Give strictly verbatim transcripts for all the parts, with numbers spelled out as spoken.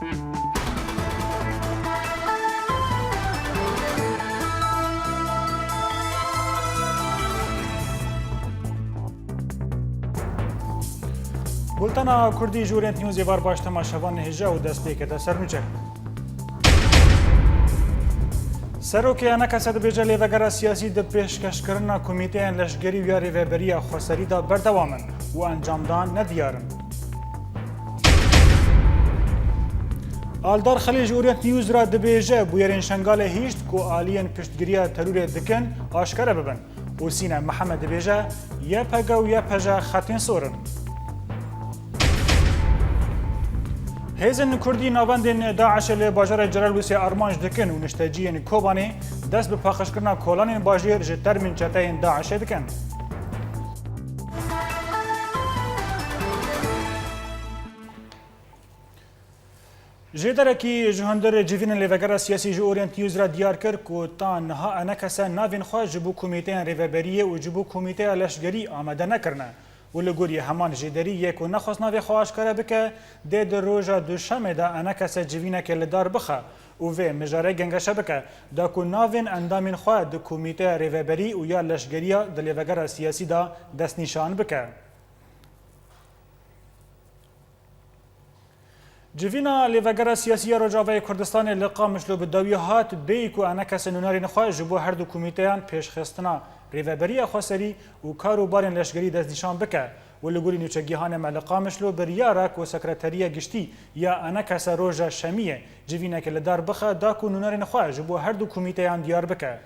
Bultena Kurdî ji Orient News ê var baş temaşevan hêja û dest pê kete ser nûçe. Serokê Enekese dibêje lêvegera siyasî di pêşkêşkirina komîteyên leşgerî û ya rêveberiya xweserî de berdewam in û encamdan nediyar in. Aldar Xelîl ji Orient News re dibêje, bûyerên Şengalê hişt ku aliyên piştgiriya terorê dikin, aşkere bibin. Û Sîne Mihemed dibêje, Y P G û Y P J xetên sor in. Hêzên Kurdî navendên DAIŞê li bajarê Cerablusê armanc dikin û nişteciyên Kobanê dest bi paqijkirina kolanên bajêr ji termên çeteyên DAIŞê dikin. Jêderekî ji hundir civînên lêvegera siyasî ji Orient News re diyar kir ku ta niha Enekese navên xwe ji bo komîteyên rêveberiyê û ji bo komîteya leşgerî amade nekirine û li gorî heman jêderî yê ku nexwest navê xwe aşkere bike, dê di roja Duşemê de Enekese civînekê li dar bixe û vê mijarê gengeşe bike, da ku navên endamên xwe di komîteya rêveberî û ya leşgeriya di lêvegera siyasî de destnîşan bike. Civîna Lêvegera Siyasî ya Rojavayê Kurdistanê li Qamişlo bi dawî hat, bêyî ku Enekese nûnerên xwe ji bo her du komîteyan pêşxistina rêveberiya xweserî û kar û barên leşgerî destnîşan bike û li gorî nûçegihanê me li Qamişlo biryar e ku Sekreteriya Giştî ya Enekese roja Şemiyê civîneke li dar bixe da ku nûnerên xwe ji bo her du komîteyan diyar bike.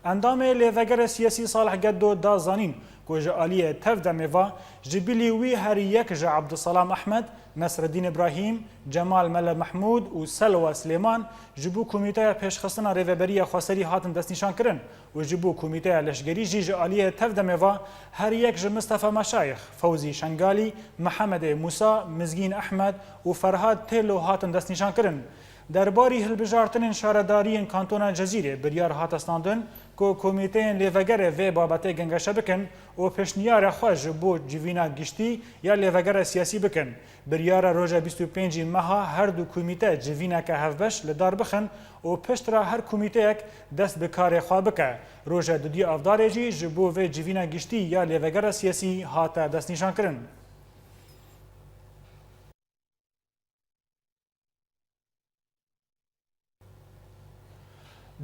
Endamê Lêvegere Siyasî Salih Geddo da zanîn ku ji aliyê Tevdemê ve ji bilî wî her yek ji Abdulsalam Ehmed, Nesreddîn Îbrahîm, Cemal Mele Mehmûd û Selwa Silêman ji bo Komîteya Pêşxistina Rêveberiya Xweserî hatin destnîşankirin û ji bo Komîteya Leşgerî jî ji aliyê Tevdemê ve her yek ji Mistefa Meşayix, Fewzî Şengalî, Mihemedê Mûsa, Mizgîn Ehmed û Ferhad Têlo hatin destnîşankirin. Derbarî hilbijartinên şaredariyên Kantona Cezîrê biryar hate standin ku komîteyên lêvegerê vê babetê gengeşe bikin û pêşniyara xwe ji bo civîna giştî ya lêvegera siyasî bikin. Biryara roja bîst û pêncî meha her du komîte civîneke hevbeş li dar bixin û piştre her komîteyek dest bi karê xwe bike. Roja dudî avdarê jî ji bo vê civîna giştî ya lêvegera siyasî hate destnîşankirin.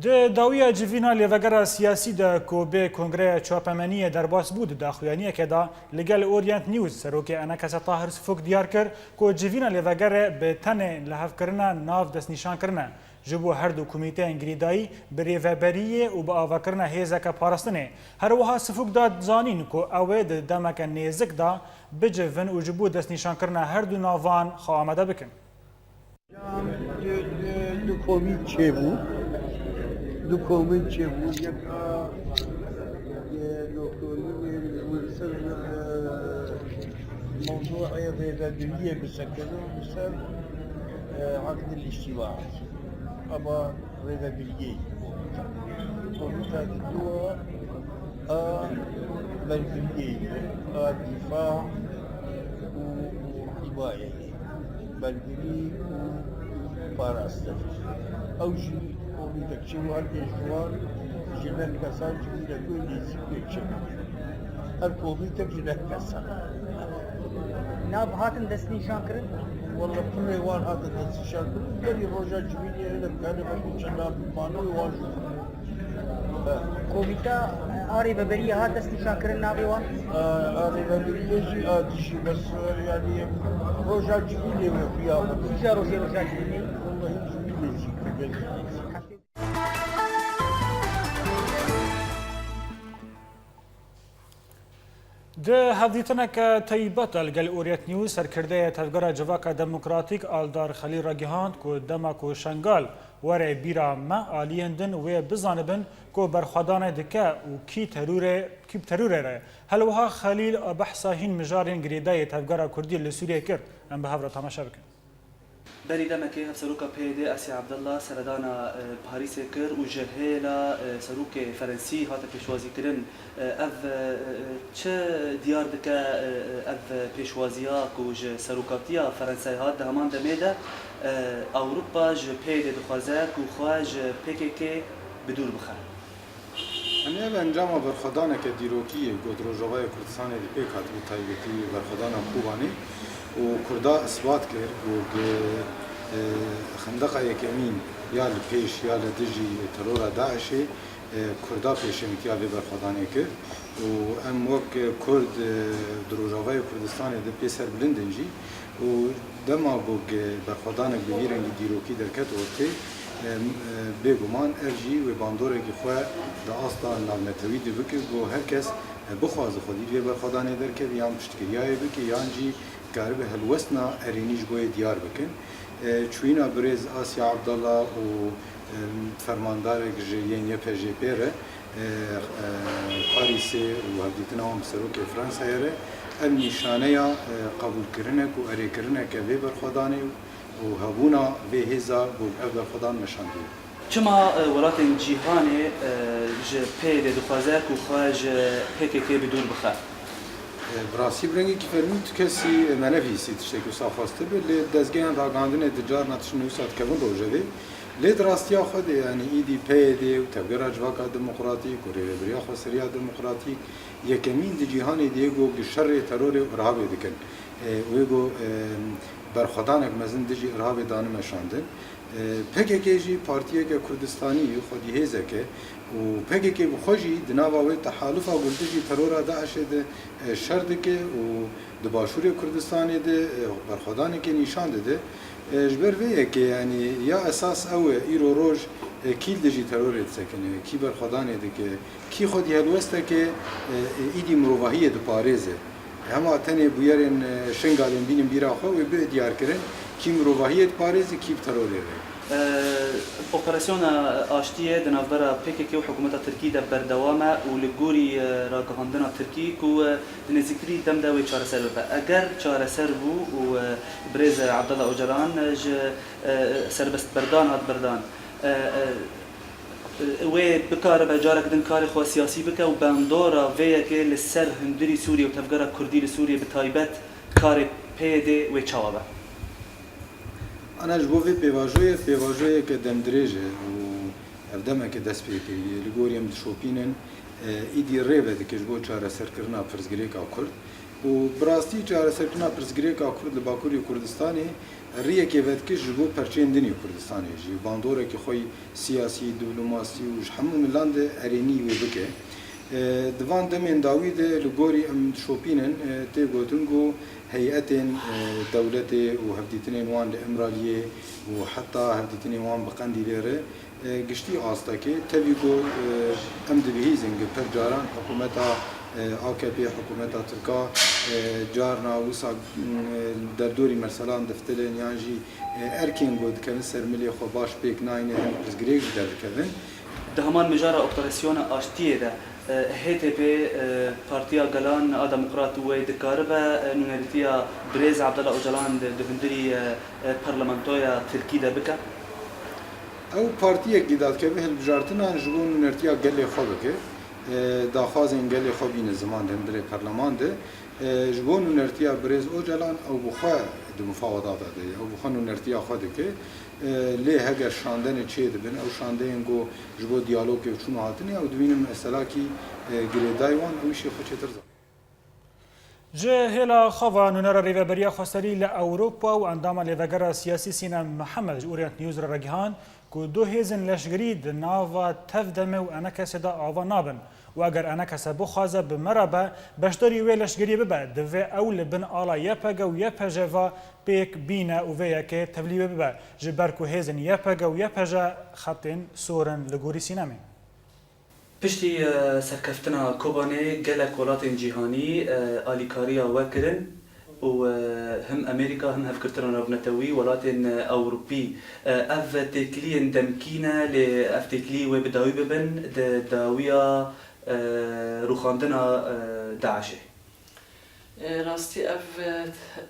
Di dawiya civîna lêvegera siyasî de ku bê kongreya çapemeniyê derbas bû, di daxuyaniyeke de li gel Orient News serokê Enekese Tahir Sifûk diyar kir ku civîna lêvegere bi tenê lihevkirina nav destnîşan kirine ji bo her du komîteyên girêdayî bi rêveberiyê û bi avakirina hêzeke parastinê. Her wiha Sifûk da zanîn ku ew ê di demeke nêzik de bicivin û ji bo destnîşankirina her du navan xwe amade bikin. Du, du, du komît çêbû. Du komît çêbû. Yek a, e, doktor Yunus li ser, e, mewzûê rêvebiriyê bisekinin, li ser, e, aqdil îştîbahat. Ama rêvebiriyê. Komîta di dû a bergiriyê ye, a dîfa û, û hîmayeyê. Bergirî û parastin. Ew jî komîtek çi wan ê ji wan ji neh kesan ji wî re ku nêzîk pê çi. Her komîtek ji neh kesan. Nav hatin destnîşankirin? Wele pirê wan hatin destnîşankirin. Berî roja civînê hene bi karê xwe ku çend nav mane wê wan jî. Komîta a rêveberiya hat destnîşankirin navê wan? A, a rêveberiya jî a dijî bes, e, yanî roja civînê wê xuya xwe. Kîja rojê roja civînê? Wele hîn ji wî nêzîk, gelek nêzîk. Di hevdîtineke taybet de li gel Orient News, serkirdeyê Tevgera Civaka Demokratîk Aldar Xelîl ragihand ku dema ku Şengal were bîra me, aliyên din wê bizanibin ku berxwedanê dike û kî terûrê, kî bi terûrê re. Helwiha Xelîl behsa hîn mijarên girêdayî Tevgera Kurdî li Sûriyê kir. Em bi hev re temaşe bikin. Berî demekê Hevseroka P Y D Esî Ebdullah seredana, e, Parîsê kir û ji hêla, e, serokê Ferensî hate pêşwazîkirin. E, ev, e, e, çi diyar dike, e, e, ev pêşwaziya ku ji serokatiya Ferenseyê hat di heman demê de, Ewropa ji P Y D dixwaze ku xwe ji P K K bi dûr bixe. Em ê ev encama berxwedaneke dîrokî yê ku di Rojavayê Kurdistanê de pêk hat, bi taybetî berxwedana Kobanê û Kurda isbat kir ku gi, e, xendeqa yekemîn ya li pêş ya li dijî terora DAIŞ'ê, e, Kurda pêşengtiya vê berxwedanê kir û em wek Kurd, e, di Rojavayê Kurdistanê de pê serbilind in jî û dema ku berxwedanek bi vî rengî dîrokî derket ortê, e, e, bêguman ev jî wê bandorekî xwe di asta navnetewî de bike ku her kes, e, bixwaze xwedî vê berxwedanê derkeve yan piştgiriyayê bike yan jî karibe helwestina erênî ji bo yê diyar bikin. E, çûyîna birêz Asya Abdallah û, e, fermandarek ji yên Y P J P re, e, e, Parîsê û hevdîtina wan bi serokê Fransayê re, ev nîşaneya, e, qebûlkirinek û erêkirineke vê berxwedanê û hebûna vê hêza ku ev berxwedan meşandiye. Çima, e, welatên cîhanê, e, ji P Y D dixwaze ku xwe ji P K K bi dûr bixe? E, bi rastî bi rengekî fermî tu kesî me nebihîstî tiştekî wisa xwestibe, lê dezgehan ragihandinê di carna tiştên wisa dikevin rojevê. Lê di rastiya xwe de, yanî îdî P Y D û Tevgera Civaka Demokratîk û Rêveberiya Xweseriya Demokratîk yekemîn di cîhanê de yê ku bi şerê terorê û irhabê dikin. E, wê ku, e, berxwedanek mezin dijî irhabê dane meşandin. E, P K K jî partiyeke Kurdistanî ye, xwedî hêzek e û P K K bi xwe jî di nava wê tehalufa ku li dijî terora DAIŞ'ê de, e, şer dike û di Başûrê Kurdistanê de, e, berxwedanekê nîşan dide. E, ji ber vê yekê, yanî ya esas ew e, îro roj, e, kî li dijî terorê disekine, kî berxwedanê dike, kî xwedî helwesteke, e, e, îdî mirovahiyê diparêze. Hema tenê bûyerên, e, Şingalê bînin bîra xwe, wê bê diyarkirin, kî mirovahiyê diparêze, kî bi terorê re. E, operasyona aştiyê di navbera P K K û hikûmeta Tirkî de berdewam e û li gorî, e, ragihandina Tirkî ku, e, di nêzîktirî dem de wê çareser bibe. Eger çareser bû û, e, birêz Abdullah Ocalan, e, ji, e, serbestberdan hat berdan, e, e, wê bikaribe carek din karê xwe siyasî bike û bandora vê yekê li ser hundirî Sûriyê û tevgera Kurdî li Sûriyê bi taybet karê P Y D wê çawa be? Ana ji bo vê pêvajoyê, pêvajoyeke demdirêj e û ev demeke dest pê kiriye. Li gorî em dişopînin, e, îdî rê vedike ji bo çareserkirina pirsgirêka Kurd û bi rastî çareserkirina pirsgirêka Kurd li Bakurê Kurdistanê riyekê vedike ji bo perçeyên din ê Kurdistanê jî. Bandorekî xwe yî siyasî, diplomasî û ji hemû milan de erênî wê bike. E, di van demên dawî de li gorî em dişopînin, e, tê gotin ku heyetên, e, dewletê û hevdîtinên wan li Îmraliyê û heta hevdîtinên wan bi Qendîlê re, e, giştî astekê. Tevî ku, e, em dibihîzin ku pir caran hikûmeta, e, A K P, hikûmeta Tirka, e, carna wisa, e, derdorî merselan diftilin yan jî, e, erkên ku dikevin ser milê xwe baş pêk nayne, hin pirsgirêk ji der dikevin. Di heman mijara operasyona aştiyê de, e, H D P, e, Partiya Gelan a Demokrat wê dikaribe, e, nûnerîtiya birêz Abdullah Ocalan di, di hundirî, e, e, parlamentoya Tirkî de bike? Ew partiyekî dadikeve hilbijartinan ji bo nûnertiya gelê xwe bike, e, daxwazên gelê xwe bîne ziman di hundirê perleman de. E, ji bo nûnertiya birêz Ocalan ew bi xwe di mufawedata de ye, ew bi xwe nûnertiya xwe dike. E, lê heger şandenê çêdibin, ew şandeyên ku ji bo diyalogê û çûn û hatinê, ew dibînin meselakî, e, girêdayî wan, ew îşê xwe çêtir zanin. Ji hêla xwe ve nûnera Rêveberiya Xweserî li Ewropa û endama Lêvegera Siyasî Sînan Mihemed ji Orient News re ragihand ku du hêzên leşgerî di nava tev demê û enekesê de ava nabin û eger enekese bixwaze bi me re be, beşdarî wê leşgeriyê bibe, divê ew li bin ala Y P G û Y P J ve pêk bîne û vê yekê tevlî wê bibe, ji ber ku hêzên Y P G û Y P J xetên sor in li gorî Sînemê. Piştî, e, serkeftina Kobanê gelek welatên cîhanî, e, alîkariya we kirin û, e, him Amerîka him Hevgirtina Navnetewî, welatên, e, Ewropî, e, ev têkiliyên demkî ne, lê ev têkiliyê wê bi dawî bibin di dawiya, e, rûxandina, e, DAIŞ'ê. E, rastî ev,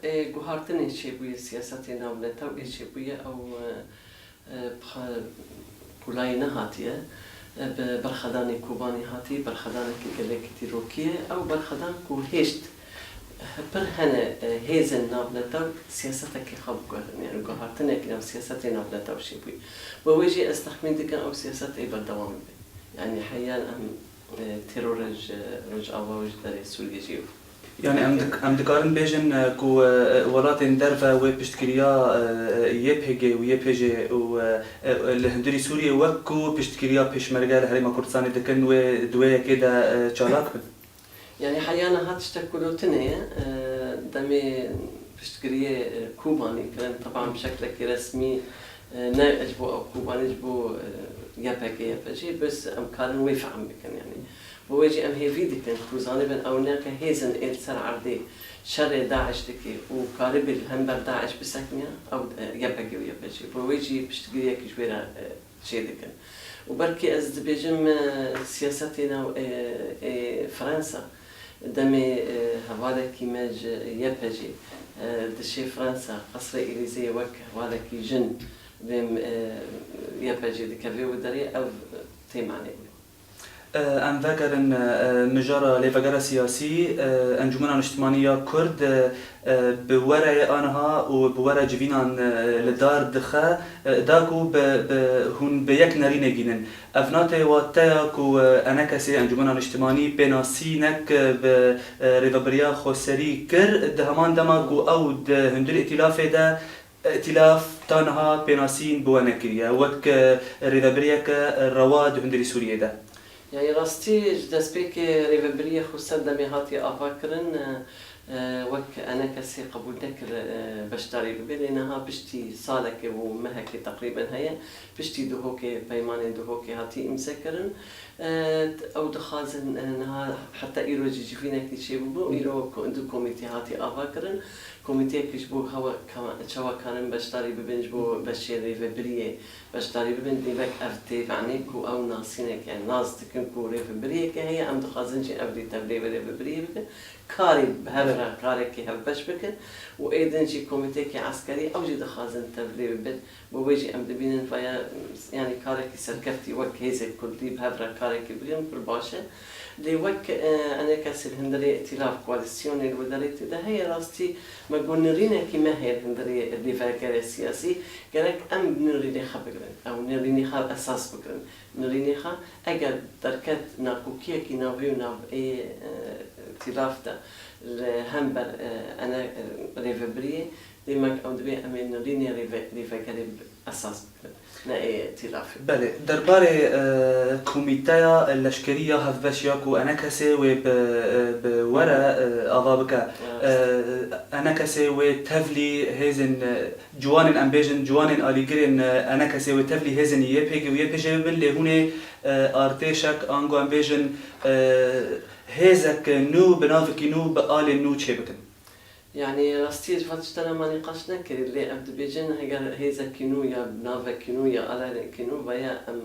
e, e, guhartinê çêbûye, siyasetê navnetewî çêbûye, ew, e, e, bi xe-, kolayî nehatiye, e, bi berxwedanê Kobanê hatî, berxwedanekî gelekî dîrokî ye. Ew berxwedan ku hêşt Pir hene, e, hêzên navnetaw siyasetekê xwe biguherin, yani guhartinekî nav siyasetê navnetaw çêbûyî. Bi wê jî ez texmîn dikim ew siyaset ê berdewam bibe. Yani heyan em, e, terorê ji Rojava û ji derê Sûriyê jî Yani em dik-, em dikarin bêjin, e, ku, e, welatên derve wê piştgiriya, e, Y P G û Y P J û, e, e, li hundirî Sûriyê wek ku piştgiriya pêşmerge li Herêma Kurdistanê dikin, wê di wê yekê de, e, çalak bin? Yani heya niha tiştek ku gotine ye, e, demê piştgiriyê, e, Kobanî kirin, teban bi şeklekî resmî, e, ne ji bo ew Kobanî, ji bo, e, Y P G, Y P G, bes em karin wê fehm bikin, yani. Bi wê jî em hêvî dikin ku zanibin ew neke hêzin ê li ser erdê şerê DAIŞ dike û karibî li hember DAIŞ bisekiniya, ew, e, Y P G û Y P G. Bi wê jî piştgiriyekî ji wê re, e, çê dikin. Û belkî ez dibêjim, e, siyasetê nav, e, ê Fransa, demê, e, hevalekî me ji Y P G, e, dişê Fransa, Qesrê Elîzeyê wek hevalekî jin bêm, e, Y P G dikeve û derê ev tê manê wê. E, em vegerin, e, mijara lêvegera siyasî, e, Encûmena Niştimanî ya Kurd, e, e, bi were ye aniha û bi were civînan, e, li dar dixe, e, da ku bi, bi hûn bi yek nerînê gînin. Ev nate wa te ya ku, e, enekesê Encûmena Niştimanî pênasînek, e, bi, e, rêvebiriya xweserî kir, di heman dema ku ew di hundirê îtîlafê de, îtîlaf ta niha pênasîn bi we nekiriye wek, e, rêvebiriyeke rewa di hundirî Sûriyê de. Yani rastî ji destpêkê rêvebiriyê xweser demê hatiye avakirin, e, e, wek enekesê qebûl nekir, e, beşdarî bibe, lê niha piştî salekê û mehekê teqrîben heye, piştî Duhokê, peymanên Duhokê hatiye îmzekirin. E, ew dixwazin, e, niha heta îro jî civînekî çêbûbû, îro ko-, du komîtê hatiye avakirin. Komîteyekî ji bo hewa ka-, çawa karin beşdarî bibin, ji bo beşê rêvebiriyê beşdarî bibin, dê wek ev tê, yanî ku ew nasînek, yani nas dikin ku rêvebiriyeke heye, em dixwazin jî ev dê tevlê wê rêvebiriyê bikin. Karê bi hev re karekî hevbeş bikin û ê din jî komîteyekî eskerî ew jî dixwazin tevlê bibin. Bo wê jî em dibînin vaya, yanî karekî serkeftî wek hêzek kurdî bi hev re karekî bikin pir baş e. Lê wek, e, enekesê li hundirê îtîlaf koalîsyonê li wê derê tê de heye, rastî me got nirînekî me heye li hundirê lêvegerê siyasî, gerek em nirînê xwe bigirin. Ew nirînê xwe esas bigirin. Nirînê xwe eger derket nakokiyekî navê û nav ê, e, îtîlaf de li hember, e, ene, e, rêvebiriyê, demek ew divê em ê nirînê rêve-, rêvegerê esas bigirin, ne ê îtîlafê. Belê, derbarê, e, komîteya leşkerî ya hevbeş ya ku enekesê wê bi, e, bi we re, e, ava bike. Evet. E, enekesê wê tevlî hêzên, e, ciwanên, em bêjin, ciwanên alîgirên, e, enekesê wê tevlî hêzên Y P G û Y P J bibin, lê hûn ê, e, artêşek, ango em bêjin, e, hêzek nû, bi navekî nû, bi alên nû çêbikin. Yani rastiyê ji van tiştana me nîqaş nekirî, lê em dibêjin heger hêzekî nû ya navekî nû ya alanekî nû veya em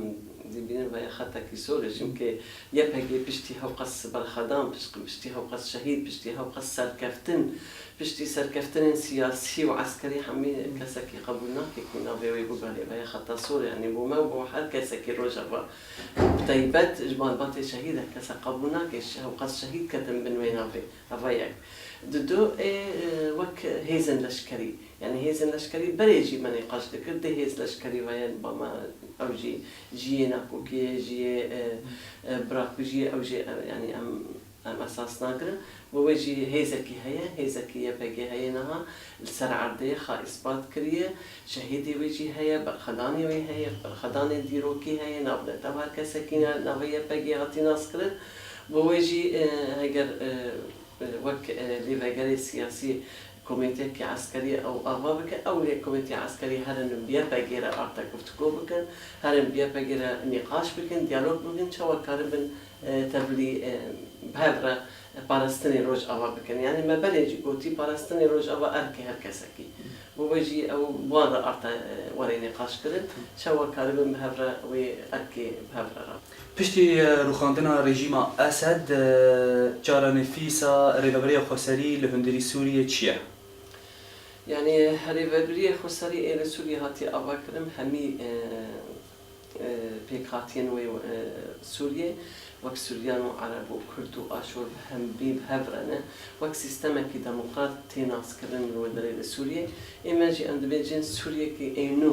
dibînin veya xetekî sor e, çimkî Y P G piştî hewqas berxwedan, pişt-, piştî hewqas şehîd, piştî hewqas serkeftin, piştî serkeftinên siyasî û eskerî hemî kesekî qebûl nake ku navê wê bigere veya xeta sor e. Yani bo me û bo her kesekî Rojava bi taybet ji malbatê şehîd her kesek qebûl nake hewqas şehîd ketin bin wê navê. Eva yek. Didu ê, e, wek hêzên leşkerî. Yani hêzên leşkerî berê jî me nîqaş dikir. Dê hêz leşkerî ve ye, ba me ew jî cihê nakokiyê, cihê, e, e, birakujiyê, ew jî, e, yani em, em esas nagirin. Bo wê jî hêzekî heye, hêzekî Y P G heye niha li ser erdê xwe îspat kiriye. Şehîdê wê jî heye, berxwedanê wê heye, berxwedanê dîrokî heye, navneta her kesekî ne, navê Y P G hatî naskirin. Bo wê jî, e, heger, e, wek, e, lêvegerê siyasî komîteyekî eskerî ew ava bike, ew lê komîteya eskerî herin bi Y P G re arta guftiko bikin, herin bi Y P G re nîqaş bikin, diyalog bikin, çawa karibin, e, tevlî, e, bi hev re parastinê Rojava bikin. Yani me berê jî gotî parastinê Rojava erkê her kesekî. Bo wê jî ew bi wan re arta, e, were nîqaş kirin, çawa karibin bi hev re wê erkê bi hev re re. Piştî, e, rûxandina rejîma Esed, e, çarenivîsa Rêveberiya Xweserî li hundirî Sûriyê çi ye? Yani Rêveberiya Xweserî ê li Sûriyê hatiye avakirin hemî, e, e, pêkhatiyên wê, e, Sûriyê, wek Suryan û Ereb û Kurd û Aşûr bi hem, bî bi hev re ne, wek sîstemekî demokrat tê naskirin li wê derê li Sûriyê. Ê me jî em dibêjin Sûriyekî ê nû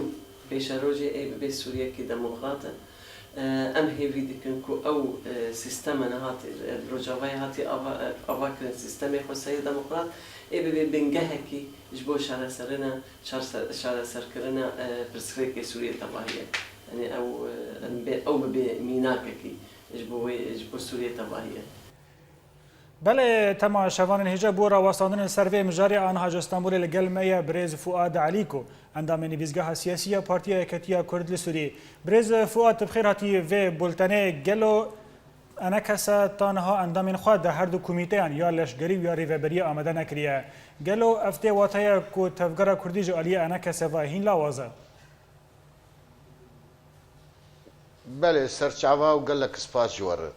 pêşerojê ê bibe Sûriyekî demokrat e. E, em hêvî dikin ku ew, e, sîsteme niha tê, e, Rojavayê hatiye ava, e, avakirin sîstemê xweseriya demokrat ê bibe bingehekî ji bo çareserina, çarser-, çareserkirina, e, pirsgirêkê Sûriyê tevahî ye. Yanî ew, e, em bê, ew bibe mînakekî ji bo wê, ji bo Sûriyê tevahî ye. Belê, temaşevanên hêja, bo rawestandin li ser vê mijarê, aniha ji Stenbolê li gel me ye birêz Fuad Elîko, endamê Nivîsgeha Siyasî ya Partiya Yeketiya Kurd li Sûriyê. Birêz Fuad, tu bi xêr hatî vê bultenê. Gelo enekese ta niha endamên xwe di her du komîteyan ya leşgerî û ya rêveberiya amade nekiriye? Gelo ev tê wateya ku tevgera kurdî ji aliyê enekese ve hîn lawaz e? Belê, serçava û gelek spas ji we re.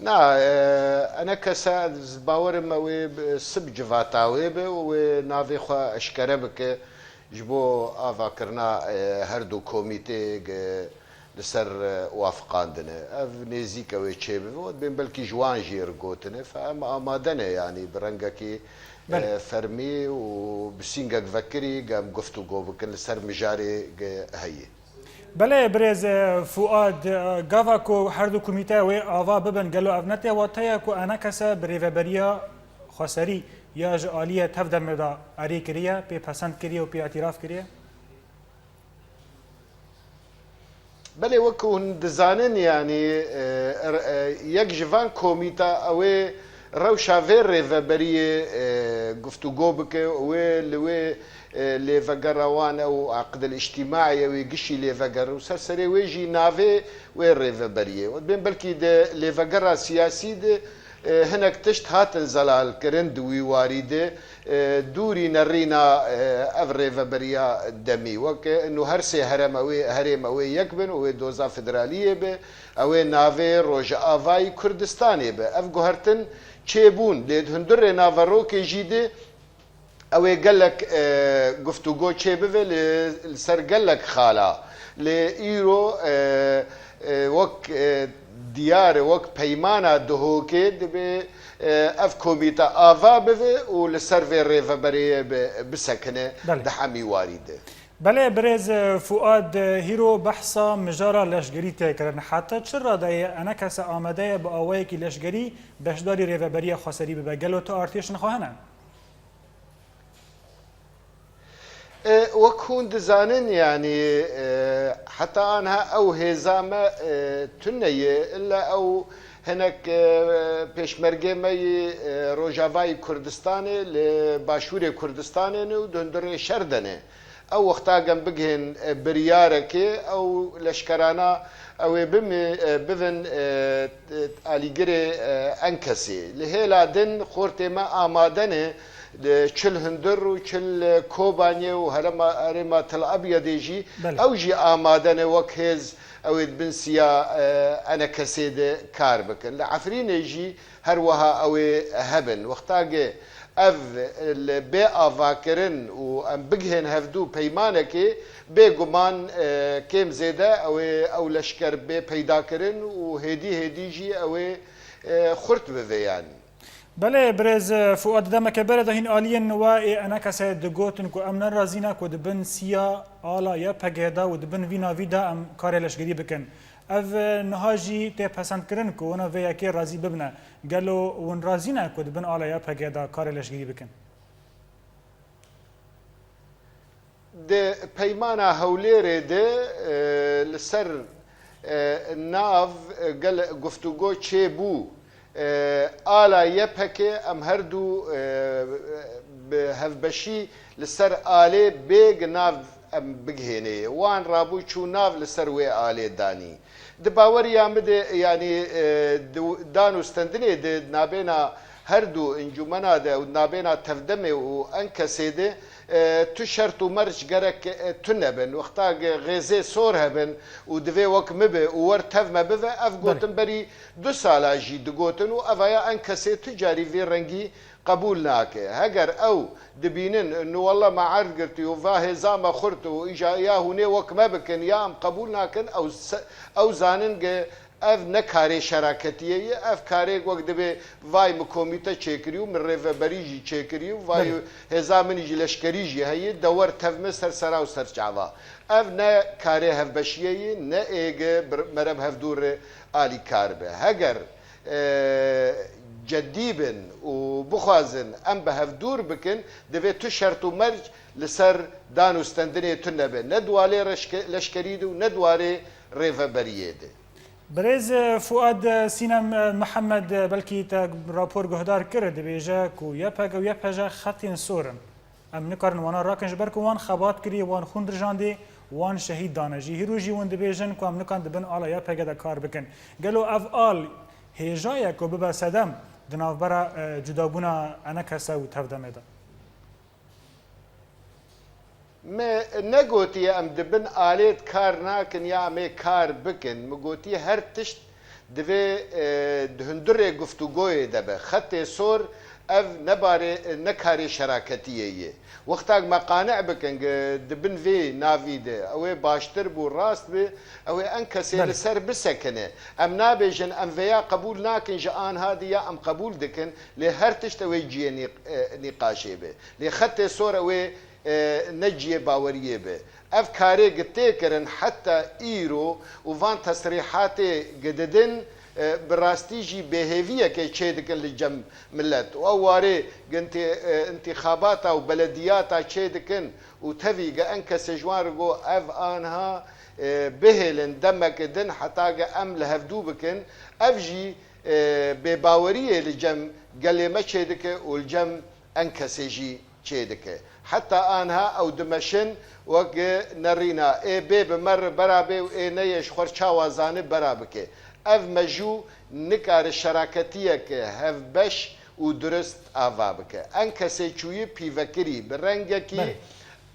Na, e, enekese ez bawerim me wê bi-, sib civata wê be û wê navê xwe eşkere bike ji bo avakirina, e, her du komîtê ge-, li ser, e, wafiqandine. Ev nêzîke wê çêbibe, wê bên belkî ji wan jî re gotine. Fe em amade ne, yanî bi rengekî, Belê. e, fermî û bi sîngek vekirî ge em guftûgo bikin li ser mijarê ge heye. Belê birêz, e, Fuad, e, gava ku her du komîte wê ava bibin, gelo ev ne tê wateya ku enekese bi rêveberiya xweserî ya ji aliyê tevdemê de erê kiriye, pê pesend kiriye û pê îtîraf kiriye? Belê, wek hûn dizanin, yanî, e, er-, e, yek ji van komîta ew ê rewşa vê rêveberiyê, e, guftûgo bike, wê li wê, e, lêvegera wan ew aqdil îctîmaî ew ê gişî lêveger û ser serê wê jî navê wê rêveberiyê. Wê bên belkî di lêvegera siyasî de, e, hinek tişt hatin zelalkirin di wî warî de, e, dûrî nerîna, e, ev rêveberiya demî. Wek, e, nû her sê hereme wê, herême wê yek bin û wê doza federaliyê be, ew ê navê Rojavayî Kurdistanê be. Ev guhertin çêbûn, lê di hundirê naverokê jî de ew ê gelek, e, guftûgo çêbibe li, li ser gelek xala. Lê îro, e, e, wek, e, diyar e, wek peymana Duhokê dibe, e, ev komîte ava bibe û li ser vê rêveberiyê bi-, bisekine Belê. di hemî warî de. Belê, birêz, e, Fuad, e, hîro behsa mijara leşgerî tê kirin. Heta çi radeyê enekese amade ye bi awayekî leşgerî beşdarî rêveberiya xweserî bibe? Gelo tu artêşin xwe hene? E, wek hûn dizanin, yanî, e, heta aniha ew hêza me, e, tune ye, illa ew hinek, e, pêşmergê me yî, e, Rojavayî Kurdistanê li Başûrê Kurdistanê ne û di hundirê şer de ne. Ew wexta gem bigihên, e, biryarekê, ew leşkerana ew ê bimi-, e, bivin, e, e, alîgirê, e, Enkesê. Li hêla din xortê me amade ne, e, çil hundir û çil, e, Kobaniyê û herema-, herêma Til Abyadê jî Belê. ew jî amade ne wek hêz ew ê di bin siya, e, Enekesê de kar bikin. Li Efrînê jî her wiha ew ê hebin. Wexta ge ev li bê avakirin û em bigihên hevdû peymanekê, bêguman, e, kêm zêde ew ê ew leşker bê peydakirin û hêdî hêdî jî ew ê, e, xurt bibe yanî. Belê, birêz Fuad, demeke berê de hîn aliyên we ê Enekesê digotin ku em ne razî ne ku di bin siya ala Y P G de û di bin vî navî de em karê leşgerî bikin. Ev, e, niha jî tê pesendkirin ku wana vê yekê razî bibine. Gelo hûn razî ne ku di bin ala Y P G de karê leşgerî bikin? Di peymana Hewlêrê de, e, li ser, e, nav, e, gel-, guftûgo çêbû. E, ala Y P G em her du, e, bi hevbeşî li ser alê bêg nav em bigihênê. Wan rabû çû nav li ser wê alê danî. Di baweriya min de, yanî, e, di dan û stendinê de nabêna her du encûmena de û nabêna Tevdemê û Enkesê de, e, tu şert û merc gerek, e, tune bin. Wexta ge-, xêzê sor hebin û divê wek min be û wer tev me bive, ev Belê. gotin berî du sala jî digotin û evaya Enkesê tu carî vê rengî qebûl nake. Heger ew dibînin, nu walla me erd girtî û va hêza me xurt û îja ya hûnê wek me bikin, ya em qebûl nakin, ew se-, ew zanin ge ev ne karê şeraketiyê ye, ev karê wek dibê vay min komîte çêkirî û min rêveberî jî çêkirî û vay Belê. hêza min jî leşkerî jî heye, dewer tev min ser sera û ser çava. Ev ne karê hevbeşiyê ye, ne ê ge bir-, mere bi hevdû re alîkar be. Heger e, cedî bin û bixwazin em bi hev dûr bikin, divê tu şert û merc li ser dan û stendinê tu nebe. Ne di warê reşke-, leşkerî de û ne di warê rêveberiyê de. Birêz, e, Fuad, e, Sînem, e, Mihemed, e, belkî te rapor guhdar kir, dibêje ku Y P G û Y P J xetên sor in. Em nikarin wana rakin, ji ber ku wan xebat kiriye, wan xûn rijandê, wan şehîd dane jî. Hîro jî hûn dibêjin ku em nikan di bin ala Y P G de kar bikin. Gelo ev al hêja ye ku bibe sedem di navbera, e, cudabûna E N K S û Tevdemê de? Me negotiye em di bin alê de kar nakin ya em ê kar bikin. Min gotiye her tişt divê, e, di hundirê guftûgoyê de be. Xetê sor ev ne barê, ne karê şeraketiyê ye. Wextak me qane bikin, e, di bin vê navî de ew ê baştir bû, rast bi, ew ê N K S Belê. li ser bisekine. Em nabêjin, em vêya qebûl nakin, ji anha de ya em qebûl dikin, lê her tişt ew ê cihê nî-, e, nîqaşê be. Lê xetê sor ew ê e, ne cihê baweriyê be. Ev karê gi tê kirin heta îro û van tesrîhatê gi didin, e, bi rastî jî bêhêviyekê çê dikin li cem milet. Û ew warê gi intî-, e, intîxabata û belediyata çê dikin û tevî gi N K S ji wan re got ev anha, e, bihêlin demeke din heta gi em li hevdû bikin. Ev jî, e, bêbaweriyê li cem gelê me çê dike û li cem N K S jî çê dike. Heta anha ew dimeşin wek nerîna, ê bê bi me re bera bê û ê neyê ji xwe re çawa zane bera bike. Ev mejû nikare şeraketiyeke hevbeş û durist ava bike. N K S çûyî pîvekirî bi rengekî Belê.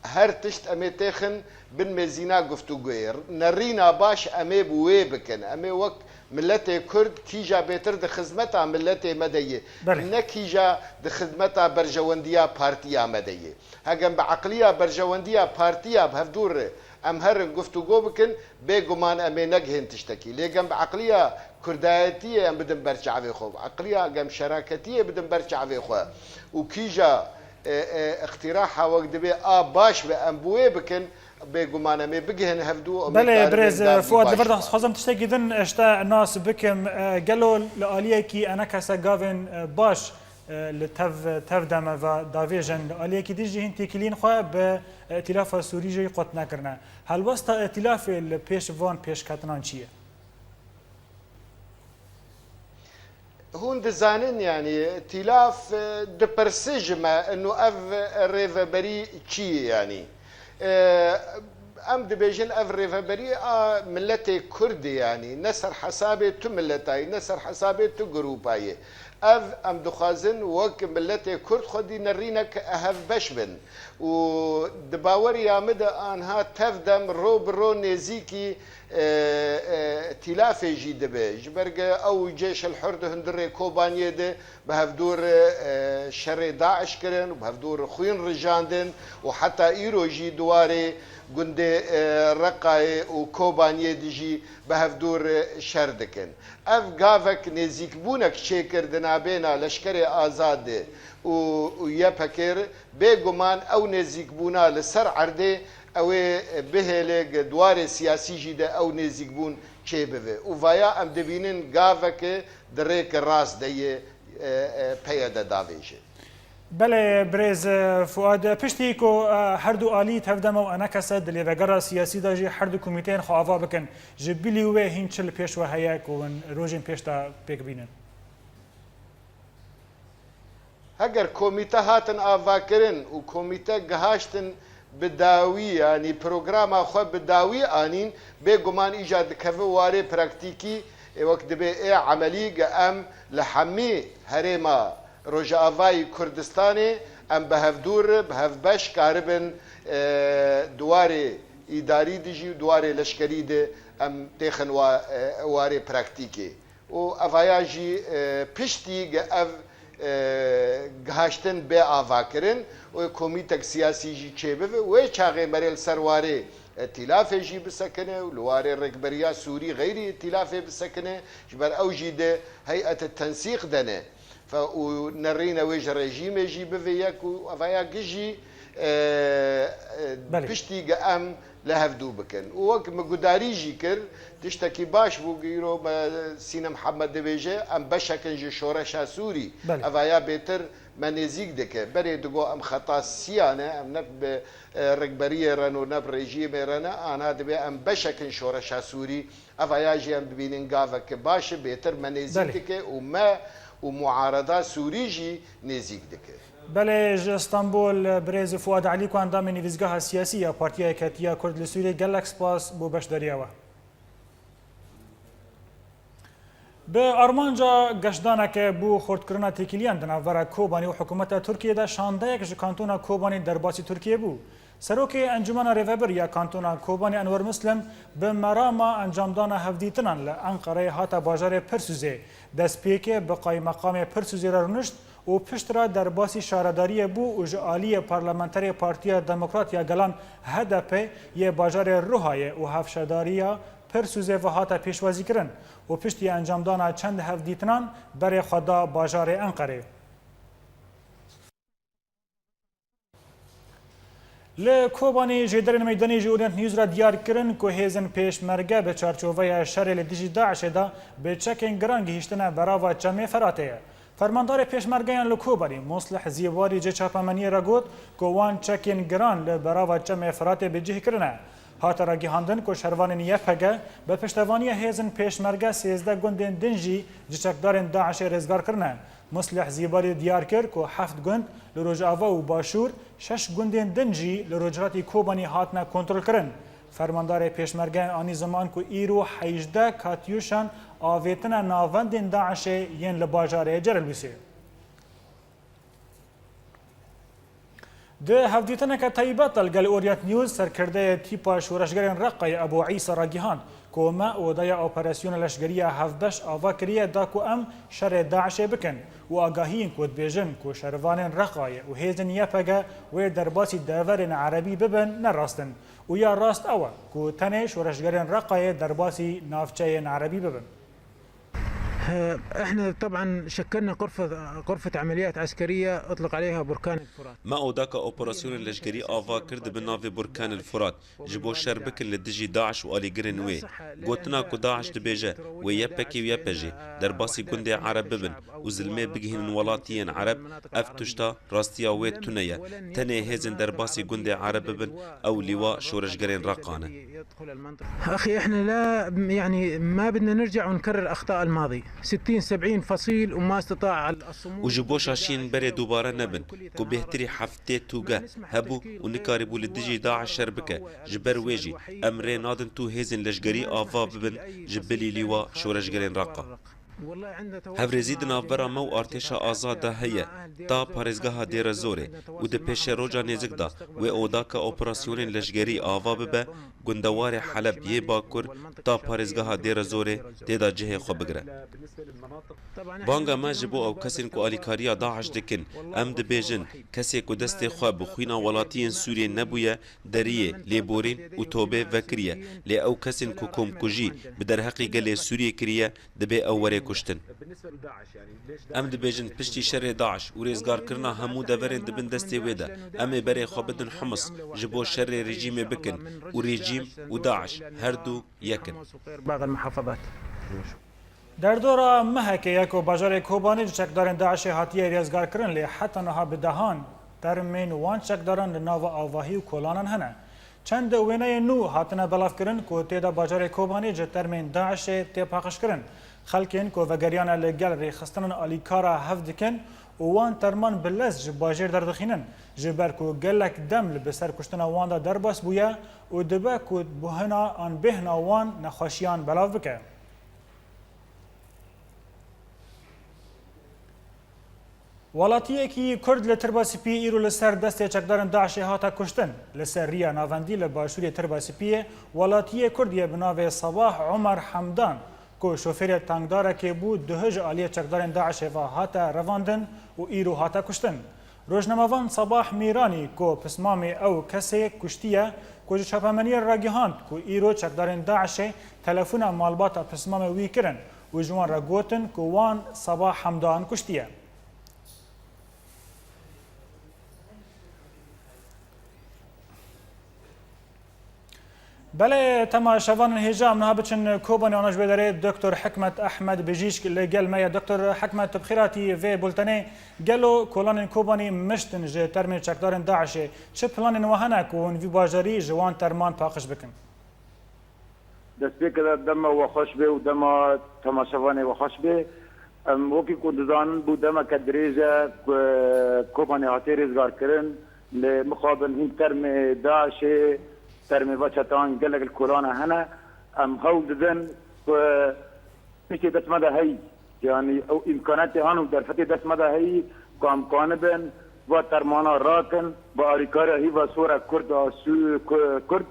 her tişt em ê têxin bin mêzîna guftûgoyê. Nerîna baş em ê bi wê bikin. Em ê wek miletê Kurd kîja bêtir di xizmeta miletê me de ye. Belê. Ne kîja di xizmeta berjewendiya partiya me de ye. Hegem bi eqliya berjewendiya partiya bi hevdû re em herin guftûgo bikin, bêguman em ê negihên tiştekî. Lê gem bi eqliya kurdayetiyê em bidin ber çavê xwe, bi eqliya gem şeraketiyê bidin ber çavê xwe û kîja, e, e, îqtîraha wek dibê a baş be em bi wê bikin, bêguman em ê bigihin hevdû û em ê Belê, karibin birêz, e, gavî Fuat, li baş vir de xwazim tiştekî din, e, ji te nas bikim. E, gelo li aliyekî E N K S gavên, e, baş, e, li tev, tev de me ve davêjin, li aliyekî din jî hîn têkiliyên xwe bi Îtîlafa Sûrî jî qut nekirine. Helwesta Îtîlafê li pêş van pêşketinan çi ye? Hûn dizanin, yanî, Îtîlaf, e, dipirse ji me, ino ev rêveberî çi ye, yanî? E, em dibêjin ev rêveberî a miletê Kurd e, yanî, ne ser hesabê tu miletayî, ne ser hesabê tu grûpayî. Ev em dixwazin wek miletê Kurd xwedî nerînek hevbeş bin. Û di baweriya min de anha tev dem ro bi ro nêzîkî, e, e, tîlafê jî dibe. Ji ber ge ew Cêş el Hur di hundirê Kobaniyê de bi hevdû re, e, şerê DAIŞ kirin û bi hevdû re xwîn rijandin û heta îro jî di warê gundê, e, Reqayê û Kobaniyê de jî bi hevdû re şer dikin. Ev gavek nêzîkbûnek çêkir di nabêna Leşkerê Azad de û, û Y P G re. Bêguman ew nêzîkbûna li ser erdê ew ê bihêle, di warê siyasî jî de ew nêzîkbûn çêbibe. Û vaya em dibînin gaveke di rêke rast de ye, e, e, P Y D davêje. Belê, birêz, e, Fuad, piştî ku, e, her du alî Tevdem û E N K S di lêvegera siyasî de jî her du komîteyên xwe ava bikin, ji bilî wê hîn çi li pêş we heye ku hûn rojên pêş de pêk bînin? Heger komîte hatin avakirin û komîte gihaştin bi dawî, yanî programa xwe bi dawî anîn, bêguman îcar dikeve warê praktîkî, ê wek dibê ê emelî ge em li hemî herêma Rojavayî Kurdistanê em bi hevdû re, bi hevbeş karibin, e, di warê îdarî de jî û di warê leşkerî de em têxin wa-, e, warê praktîkê. Û evaya jî, e, piştî ge ev e, gihaştin bê avakirin û komîtek siyasî jî çêbibe. Wê çaxê merê li ser warê îtîlafê jî bisekine û li warê rêkberiya Sûrî xeyrî îtîlafê bisekine, ji ber ew jî di heyetê tensîq de ne. Fe û nerîne wê ji rejîmê jî bibe yek û evaya gijî, e, e, Belê. piştî ge em li hevdû bikin. Û wek min gudarî jî kir, tiştekî baş bû, gîro me Sîne Mihemed dibêje, em beşek in ji şoreşa Sûrî. Belê. Evaya bêtir me nêzîk dike. Berê digo em xeta siya ne, em ne bi, e, rikberiyê re ne, ne bi rejîmê re ne, ana dibê em beşek in şoreşa Sûrî. Evaya jî em dibînin gaveke baş e, bêtir me nêzîk Belê. dike û me û muareda Sûrî jî nêzîk dike. Belê, ji Stenbol, birêz Fuad Elî ku endamê Nivîzgeha Siyasî ya Partiya Yeketiya Kurd li Sûriyê, gelek spas bo beşdariya we. Bi armanca geşdaneke bo xurtkirina têkiliyan di navbera Kobanê û hikûmeta Tirkiyê de şandeyek ji kantona Kobanê derbasî Tirkiyê bû. Serokê Encûmena Rêvebir ya Kantona Kobanê Enwer Muslim bi merama encamdana hevdîtinan li Enqereyê hate bajarê Pirsûzê. Destpêkê bi qaymeqamê Pirsûzê re rûnişt û piştre derbasî şaredariyê bû û ji aliyê parlamenterê Partiya Demokrat ya Gelan, H D P, yê bajarê Ruhayê û hevşedariya Pirsûzê ve hate pêşwazîkirin û piştî encamdana çend hevdîtinan berê xwe da bajarê Enqerê. Li Kobanê jêderên meydanî ji Orient News re diyar kirin ku hêzên pêşmerge bi çarçoveya şerê li dijî DAIŞê de bi çekên giran gihîştine berava Çemê Feratê ye. Fermandarê pêşmergeyan li Kobanê Muslih Zîbarî ji çapemeniyê re got ku wan çekên giran li berava Çemê Feratê bi cih kirine. Hate ragihandin ku şervanên Y P G bi piştevaniya hêzên pêşmerge sêzdeh gundên din jî ji çekdarên DAIŞê rêzgar kirine. Muslih Zîbarî diyar kir ku heft gund li Rojava û Başûr, şeş gundên din jî li rojhilatî Kobanî hatine kontrolkirin. Fermandarê pêşmergeyan anî ziman ku îro hejdeh katyûşan avêtine navendên DAIŞê yên li bajarê Cerelbûsê. Di hevdîtineke taybet de li gel Orient News, serkirdeyê tîpa şoreşgerên Reqayê Ebû Îsa ragihand ku me odeya operasyona leşgerî ya hevbeş ava kiriye da ku em şerê DAIŞê bikin û agahiyên ku dibêjin ku şervanên Reqayê û hêzên Y P G wê derbasî deverên erebî bibin ne rast in û ya rast ew e ku tenê şoreşgerên Reqayê derbasî navçeyên erebî bibin. احنا طبعا شكلنا غرفة، غرفة عمليات عسكرية اطلق عليها بركان الفرات. Me odaka operasyonên leşkerî ava kir, dibin navê Burkan el Furat, ji bo şer bikin li dijî DAIŞ û alîgirên wê. Gotina ku DAIŞ dibêje wê Y P G û Y P G derbasî gundê Ereb bibin û zilmê bigihînin welatiyên Ereb, ev tişta rastiya wê tune ye. Tenê hêzên derbasî gundê Ereb bibin, ew lîwa şoreşgerên Reqa ne. أخي، إحنا لا، يعني، ما بدنا نرجع ونكرر أخطاء الماضي. ستين، سبعين فصيل وما استطاع الصمود. Û ji bo şaşiyên berê dubare nebin, ku bêhtirî heftê tûge hebû û nikarîbû li dijî DAIŞ şer bike. Ji ber wê jî em rê nadin tu hêzên leşgerî ava bibin ji bilî lîwa şoreşgerên Reqa. Hevrêzî di navbera me û artêşa azad de heye, ta parêzgeha Dêre Zorê û di pêşeroja nêzik de wê odaka operasyonên leşgerî ava bibe, gundewarê Heleb yê Bakur ta parêzgeha Dêre Zorê tê de cihê xwe bigire. Banga me ji bo ew kesên ku alîkariya DAIŞ dikin, em dibêjin, kesê ku destê xwe bi xwîna welatiyên Sûriyê nebûye, deriyê, lêborîn û tobê vekiriye, lê ew kesên ku komkujî bi derheqî gelê Sûriyê kiriye, dibê ew were kuştin. Em dibêjin, piştî şerê DAIŞ û rêzgarkirina hemû deverên di bin destê wê de, em ê berê xwe bidin Himis, ji bo şerê rejîmê bikin û rejîm û DAIŞ her du yek in. Derdora mehekê ye ku bajarê Kobanê ji çekdarên DAIŞê hatiye rêzgarkirin, lê heta niha bi dehan termên wan çekdaran li nava avahî û kolanan hene. Çend wêneyên nû hatine belavkirin ku tê de bajarê Kobanê ji termên DAIŞê tê paqijkirin. Xelkên ku vegeriyane li gel rêxistinan alîkara hev dikin û wan terman bi lez ji bajêr derdixînin, ji ber ku gelek dem li bi ser kuştina wan de derbas bûye û dibe ku buhina an bêhna wan nexweşiyan belav bike. Welatiyekî Kurd li Tirba Spî îro li ser destê çekdarên DAIŞê hate kuştin. Li ser riya navendî li başûrê Tirba Spiyê welatiyê Kurd yê bi navê Sabah Omer Hemdan, ku şofêrê tankdarekê bû, duh ji aliyê çekdarên DAIŞê ve hate revandin û îro hate kuştin. Rojnamevan Sabah Mîranî ku pismamê ew kesê kuştiye, ku ji çapemeniyê re gihand ku îro çekdarên DAIŞê telefona malbata pismamê wî kirin û ji wan re gotin ku wan Sabah Hemdan kuştiye. Belê, temaşevanên hêja, em niha biçin Kobanê, ana ji wê derê Doktor Hikmet Ehmed Bijîşk li gel me ye. Doktor Hikmet, tu bi xêr hatî vê bultenê. Gelo kolanên Kobanê miştin ji termê çekdarên DAIŞê? Çi planên we hene ku hûn vî bajarî ji wan terman paqij bikin? Destpêkê de dema we xweş bê û dema temaşevanê we xweş bê. Em wekî ku dizanin bû demeke dirêj e ku Kobanê hatiye rêzgarkirin, lê mixabin hîn termê DAIŞê, termê va çetan gelek li kolana hene. Em hewl didin ku tiştê dest me de heyî, yanî ew îmkanetê han û derfetê dest me de heyî ku em kanibin va termana rakin, bi arîkariya hîva sor e Kurd a Sû-, Ku-, Kurd,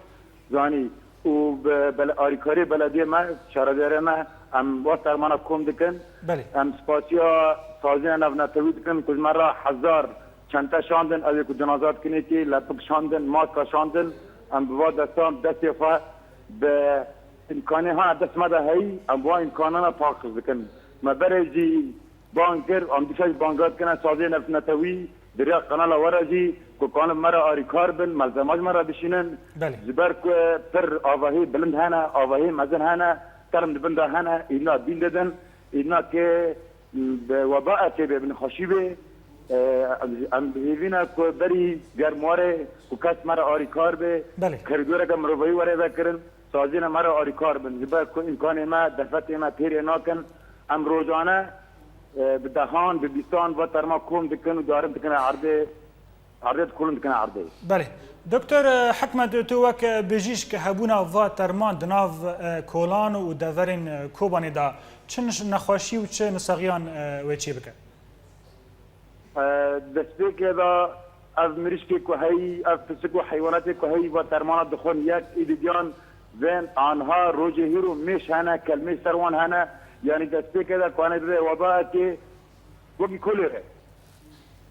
zanî, û bi bele-, arîkariyê belediyê me, şaredarê me, em va termana kom dikin. Belê. Em spasiya saziyên navnetewî dikin ku ji me re hezar çente şandin, ew ê ku cenaza dikin êkê, lepik şandin, maska şandin. Em bi va destan destê xwe bi îmkanê ha dest me de heyî, em va îmkanana paqij dikin. Me berê jî bang kir, em dîsa jî banga dikine saziyê navnetewî, di riya kanala we re jî ku kanin me re arîkar bin, malzema ji me re bişînin. Belê. Ji ber ku pir avahî bilind hene, avahî mezin hene, term di bin de hene, îdna dîn didin, îdna ke bi weba etê bê, bi nexweşî bê. E, em, em bi hêvî ne ku berî germ warê ku kes me re arîkar bê, Belê. Korîdoreke mirovahî were vekirin, saziyê me re arîkar bin. Ji ber ku îmkanê me, derfetê me têrê nakin, em rojane, e, bi dehan, bi bîstan va terma kom dikin û diarin dikine erdê, erdê dikolin dikine erdê. Belê. Doktor, e, Hikmet, tu wek, e, bijîşk hebûna va terman di nav, e, kolan û deverên, e, Kobanê de çi niş-, nexweşî û çi nisaxiyan, e, wê çê bike? E, destpêkê de ev mirîşkê ku heyî, ev pisik û heywanatê ku heyî va termana dixwin, yek êdî diyan vên anha rojê hîro mêş hene, kelmêş ser wan hene, yanî destpêkê de kanê bibe webaekê wekî kolêre.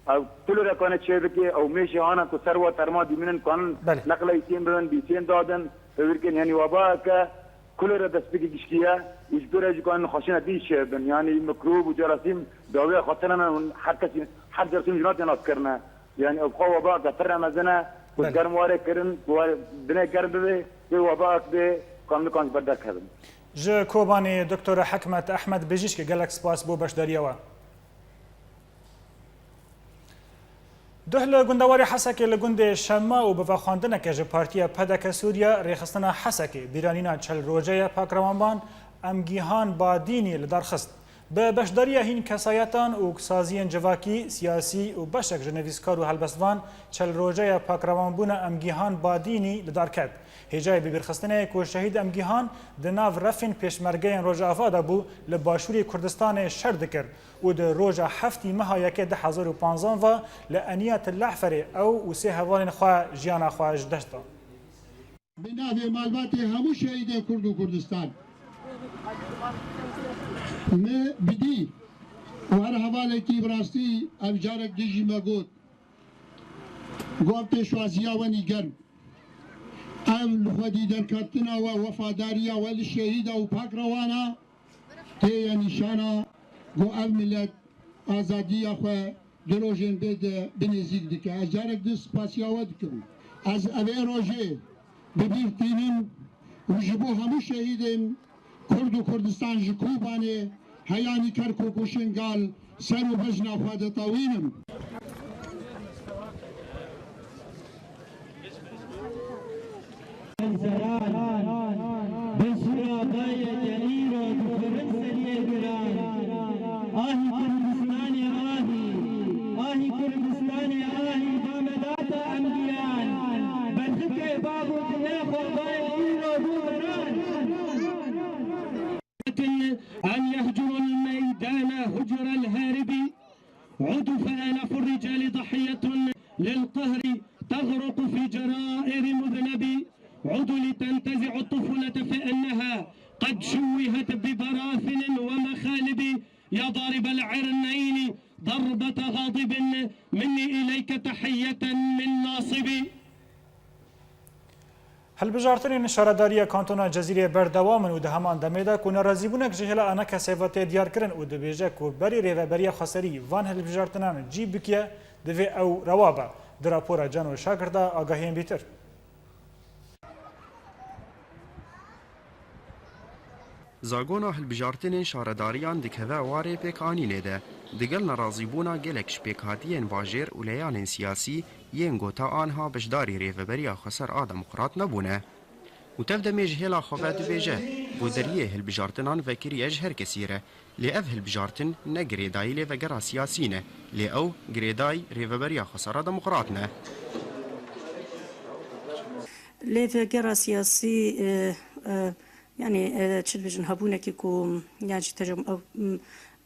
Ew kolera kane çê bike, ew mêşê hana ku ser wa terma dimînin kanin Belê. Neqleyîtên bibin, bîsên dadin, hêwirkin, yanî wabake kolera destpêkê giştî ye û ji pê re jî kanin xweşîna dî çêbin. Yanî mikrob û cerasîm dawiya xwe tine ne, hûn her kesî, her cerasîm jî nate naskirine. Yanî ew xwe wabake pir ne mezin e, ku Belê. Germ warê kirin, ku warê binê germ bibe, wê wabak bê, kam nikan ji ber derkevin. Ji Kobanê Doktor Hikmet Ehmed Bijîşk, gelek spas bo beşdariya we. Duh li gundewarê Hesekê li gundê Şema û bi vexwendineke ji Partiya P D K Sûriye, Rêxistina Hesekê bîranîna çil roje ya pakrewanban Emgîhan Badînî li dar xist. Bi beşdariya hîn kesayetan û saziyên civakî, siyasî û beşek ji nivîskar û helbestvan çil roje ya pakrewanbûna Emgîhan Badînî li dar ket. Hêjayê bibîrxistinê ye ku şehîd Emgîhan di nav refên pêşmergeyên Rojava de bû, li Başûrê Kurdistanê şer dikir. û di roja heftî meha yekê du hezar û panzdeh ve li Eniyet Lehferê ew û sê hevalên xwe jiyana xwe ji dest dan. Bi navê malbatê hemû şehîdên Kurd û Kurdistan, me bidî û her hevalekî bi rastî ev carek dijî me got, got pêşwaziya wenî germ. Ev li xwedî derketina we, wefadariya we li şehîda û pakrewana tê ye nîşana ku ev milet azadiya xwe di rojên bê de bi nêzîk dike. Ez carek din spasiya we dikim. Ez evê rojê bi bîr tînim û ji bo hemû şehîdên Kurd û Kurdistan ji Kobanê, heyanî Kerkûk û Şingal ser û bejna xwe ditewînim. Zeran, bi surabaya ke îro dixurin seriyê giran. Ahî Kurdistanê ahî, ahî Kurdistanê ahî, damedata em giran. Berxikê bab û dinê xwe bayê îro bû miran. أن يهجر الميدان هجر الهارب. عد فآلاف الرجال ضحية للقهر تغرق في جرائر مذنب. عد لتنتزع الطفولة فإنها قد شوهت ببراثن ومخالب، يا ضارب العرنين ضربة غاضب، مني إليك تحية من ناصب. Hilbijartinên şaredariya Kantona Cezîrê berdewam in û di heman demê de ku nerazîbûnek ji hêla A N K S'ê ve tê diyarkirin û dibêje ku berî rêveberiya xweserî van hilbijartinan cî bikiye, divê ew rewa be. Di rapora Cano Şakir de agahiyên bîtir. Zagona hilbijartinên şaredariyan dikeve warê pêkanînê de. Digel nerazîbûna gelek ji pêkhatiyên bajêr û leyanên siyasî yên gota anha beşdarî Rêveberiya Xweser a Demokrat nebûne. Û tev demê ji hêla xwe ve dibêje ku deriyê hilbijartinan vekiriye ji her kesî re. Lê ev hilbijartin ne girêdayî lêvegera siyasî ne, lê ew girêdayî Rêveberiya Xweser a Demokrat ne. Lêvegera siyasî, e, e, yanî, e, çi dibêjin, hebûnekî ku, yan jî tecem-, ew, m,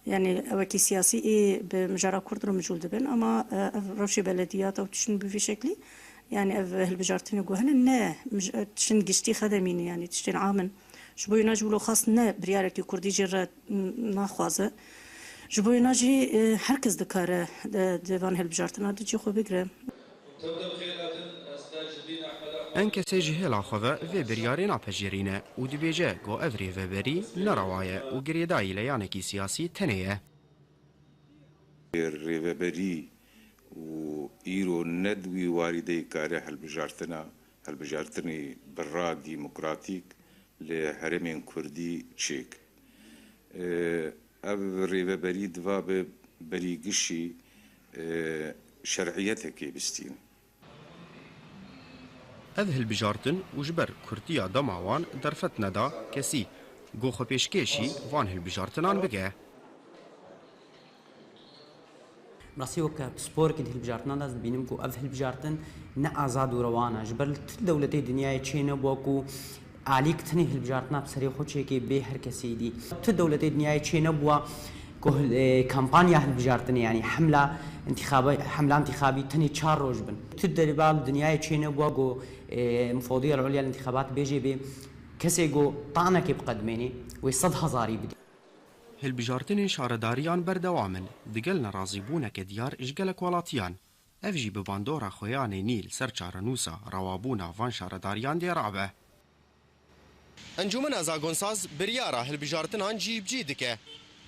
yanî ewekî siyasî ê bi mijara Kurd re micûl dibin, ama, e, ev rewşê belediyata û tiştin bi vî şeklî, yanî ev hilbijartinê ku hene ne mij-, e, tiştin giştî xedemî ne, yanî tiştên am in. Ji bo wina jî wilo xas ne biryarekî Kurdî jê re, m, naxwaze. Ji bo wina jî, e, her kes dikare, e, di van hilbijartina de cî xwe bigire. Enkesê ji hêla xwe ve vê biryarê napejirîne û dibêje ku ev rêveberî nerewa ye û girêdayî leyanekî siyasî tenê ye. Rêveberî û îro ne di wî warî de kare hilbijartina, hilbijartinê bi ra demokratîk li herêmên Kurdî çêk. Ev rêveberî diva bi berî gişî, e, şer'iyetekê bistîne. Ev hilbijartin û ji ber kurtiya dema wan derfet neda kesî ku xwepêşkêşî van hilbijartinan bike. Bi rastî weke pisporekî di hilbijartinan de ez dibînim ku ev hilbijartin ne azad û rewan e. Ji ber li tu dewletê dinyayê çê nebûwa ku alîk tenê hilbijartina bi serê xwe çêkê bê her kesê dî. Tu dewletê dinyayê çê nebûwa ku hil-, e, kampanya hilbijartinê, yanî hemla întîxaba-, hemla întîxabî tenê çar roj bin. Tu deriba li dinyayê çê nebûwa ku, e, Mufewedîya Ulya li Întîxabat bêjê bê kesê ku tanekê biqedimênê wê sed hezarî bidê. Hilbijartinên şaredariyan berdewam in, digel nerazîbûneke diyar ji gelek welatiyan. Ev jî bi bandora Xoyanê Nîl ser çarenûsa rewabûna van şaredariyan dê rabe. Encûmena Zagonsaz biryara hilbijartinan cî bi cî dike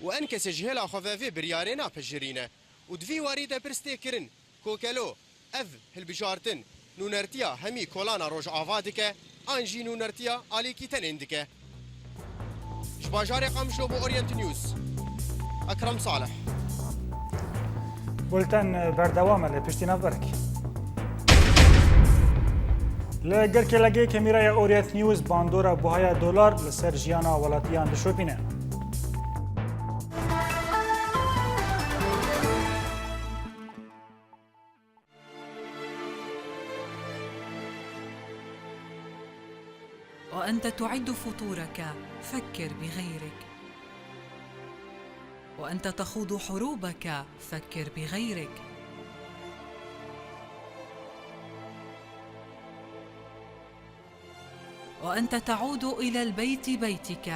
û enkesê ji hêla xwe ve vê biryarê napejirîne û di vî warî de pirs tê kirin, Kokelo, ev hilbijartin nûnertiya hemî kolana Rojava dike, an jî nûnertiya alîkî tenên dike? Ji bajarê Qamişlo bo Orient News, Ekrem Salih. Bulten berdewam e lê piştî navberek. Li Girkê Legê kemîraya Orient News bandora buhaya dolar li ser jiyana welatiyan dişopîne. وأنت تعد فطورك، فكر بغيرك. وأنت تخوض حروبك، فكر بغيرك. وأنت تعود إلى البيت بيتك،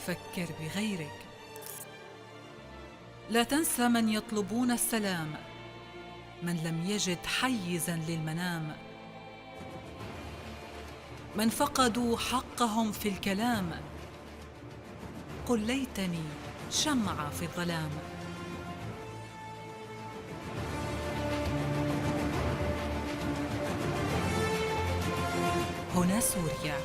فكر بغيرك. لا تنسى من يطلبون السلام، من لم يجد حيزا للمنام، من فقدوا حقهم في الكلام. قل ليتني شمعة في الظلام. هنا سوريا.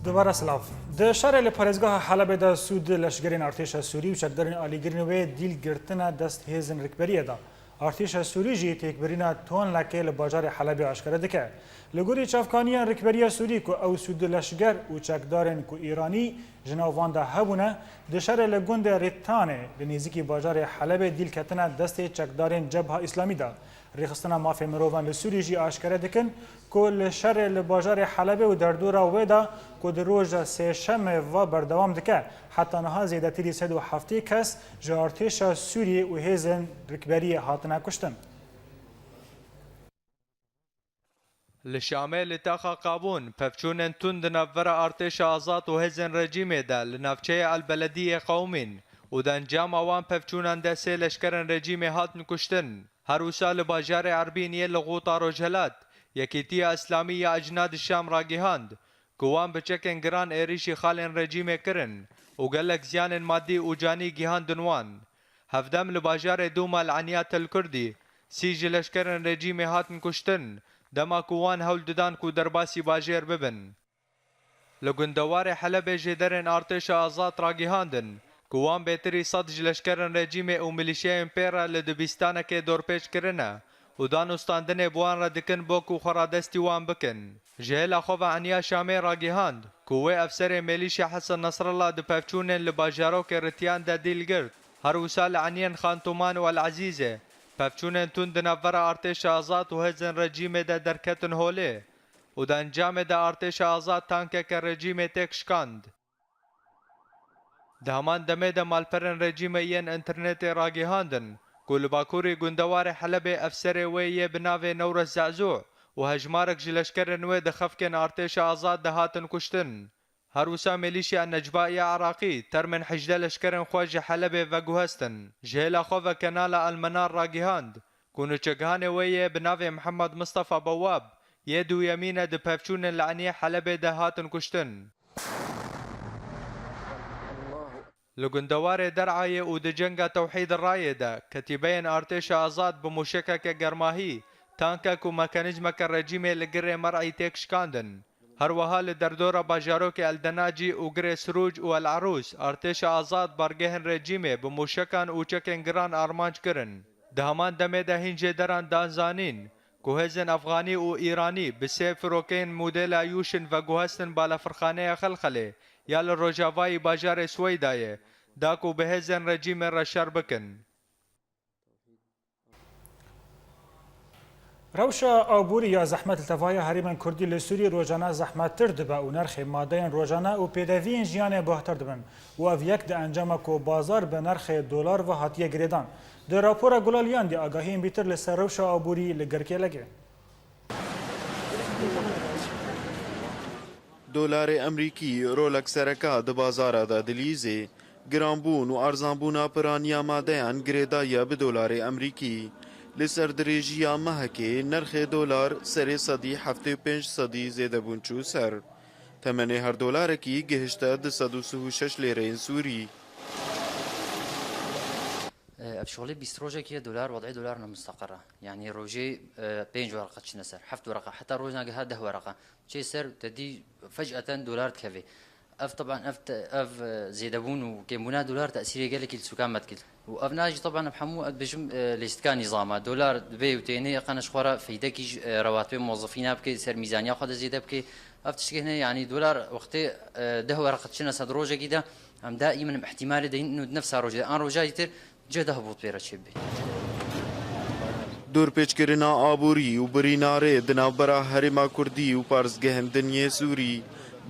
Dubare silav. Di şerê li parêzgeha Helebê de sû du leşgerên artêşa Sûrî û çekdarên alîgirên wê dîl girtine dest hêzên rikberiyê de. Artêşa Sûrî jî têkbirîna tonlekê li bajarê Helebê aşkere dike. Li gorî çavkaniyên rikberiya Sûrî ku ew sû du leşger û çekdarên ku Îranî ji nav wan de hebûne, di şerê li gundê Rîtanê li nêzîkî bajarê Helebê dîl ketine destê çekdarên Cebha Îslamî de. Rêxistina Mafê Mirovan li Sûrî jî aşkere dikin ku li şerê li bajarê Helebê û derdora wê de ku di roja Sêşemê ve berdewam dike, heta niha zêdetirî sed û heftê kes ji artêşa Sûriyê û hêzên rikberiyê hatine kuştin. Li Şamê li taxa Qabûn pevçûnên tund di navbera artêşa azad û hêzên rejîmê de li navçeya El Belediyê qewimîn û di encama wan pevçûnan de sê leşkerên rejîmê hatin kuştin. Her wisa li bajarê Erbîniyê li Xuta Rojhelat, Yekîtiya Îslamî ya Ecnadî Şam ragihand ku wan bi çekên giran êrîşî xalên rejîmê kirin û gelek ziyanên madî û canî gihandin wan. Hevdem li bajarê Dûma li eniya Tel Kurdî, sî ji leşkerên rejîmê hatin kuştin, dema ku wan hewl didan ku derbasî bajêr bibin. Li gundewarê Helebê jêderên artêşa azad ragihandin ku wan bêtirî sed ji leşkerên rejîmê û milîşyayên pê re li dibistanekê dorpêç kirine û danûstandinê bi wan re dikin bo ku xweradestî wan bikin. Ji hêla xwe ve Eniya Şamê ragihand ku wê efserê mêlîşya Hesen Nesrallah di pevçûnên li bajarokê Ritiyan de dîl girt. Her wisa li eniyên Xan Toman û El Ezîzê pevçûnên tund di navbera artêşa azad û hêzên rejîmê de derketin holê û di encamê de artêşa azad tankeke rejîmê têk şikand. Di heman demê de malperên rejîmê yên înternetê ragihandin ku li bakurî gundewarê Helebê efserê wê yê bi navê Newres Ze'zû û hejmarek ji leşkerên wê di xefkên artêşa azad de hatin kuştin. Her wisa milîşya Necba ya Iraqî termên hejdeh leşkerên xwe ji Helebê veguhestin. Ji hêla xwe ve Kenala El Menar ragihand ku nûçegihanê wê yê bi navê Mihemed Mistefa Bawab yê duyemîn e di pevçûnên li eniyê Helebê de hatin kuştin. Li gundewarê Der'ayê û di cenga Tewhîd Rayê de ketîbeyên artêşa azad bi mûşekeke germahî, tankek û mekanîzmeke rejîmê li girê Mer'î têk şikandin. Her wiha li derdora bajarokê El Denacî û girê Sirûc û El Erûs artêşa azad bargehên rejîmê bi mûşekan û çekên giran armanc kirin. Di heman demê de hîn jêderan dan zanîn ku hêzên Efxanî û Îranî bi sê firokeyên modela Yûşin veguhestin balafirxaneya Xelxelê ya li rojavayî bajarê Siweydayê, da ku bi hêzên rejîmê re şer bikin. Rewşa aborî ya zehmet li tevaya herêmên Kurdî li Sûriyê rojane zehmettir dibe û nerxê madeyên rojane û pêdeviyên jiyanê bahtir dibin û ev yek di encama ku bazar bi nerxê dolar ve hatiye girêdan. Di rapora Gulal Yandî agahiyên bîtir li ser rewşa aborî li Girkêlekê. Dolarê Emerîkî rolek sereka di bazara de dilîzê. Giranbûn û erzanbûna piraniya madeyan girêdaye bi dolarê Emerîkî. Li ser dirêjiya mehekê nerxê dolar serê sedî heftê û pênc sedî zêdebûn çû ser. Temenê her dolarekî gihişte du sed û sî û şeş lêreyên Sûrî. Ev şixulê bîst rojekî ye, dolar, wed'ê dolar ne musteqir e. Yanî rojê, e, pênc wereqe çine ser, heft wereqe, heta rojnagiha deh wereqe. Çê ser te dî fec'eten dolar dikeve. Ev, teban, ev te-, ev, e, zêdebûn û kêmbûna dolar tesîrê gelekî li sûkan me dikir. Û ev na jî, teban, ev hemû, ez dibêjim, e, lîstika nîzam e. Dolar dibê û tênê qene ji xwe re feydekî ji, e, rewatibê mozifîna bike, ser mîzaniya xwe de zêde bike. Ev tiştê hene, yanî dolar wextê, e, deh wereqe diçine ser rojekî de, em daîmen em îhtîmalê deynin û di nefsa rojê de, an roja dîtir cih de hebût pê re çêbibê. Dorpêçkirina aborî û birîna rê di navbera Herêma Kurdî û parzgehên din yê Sûrî,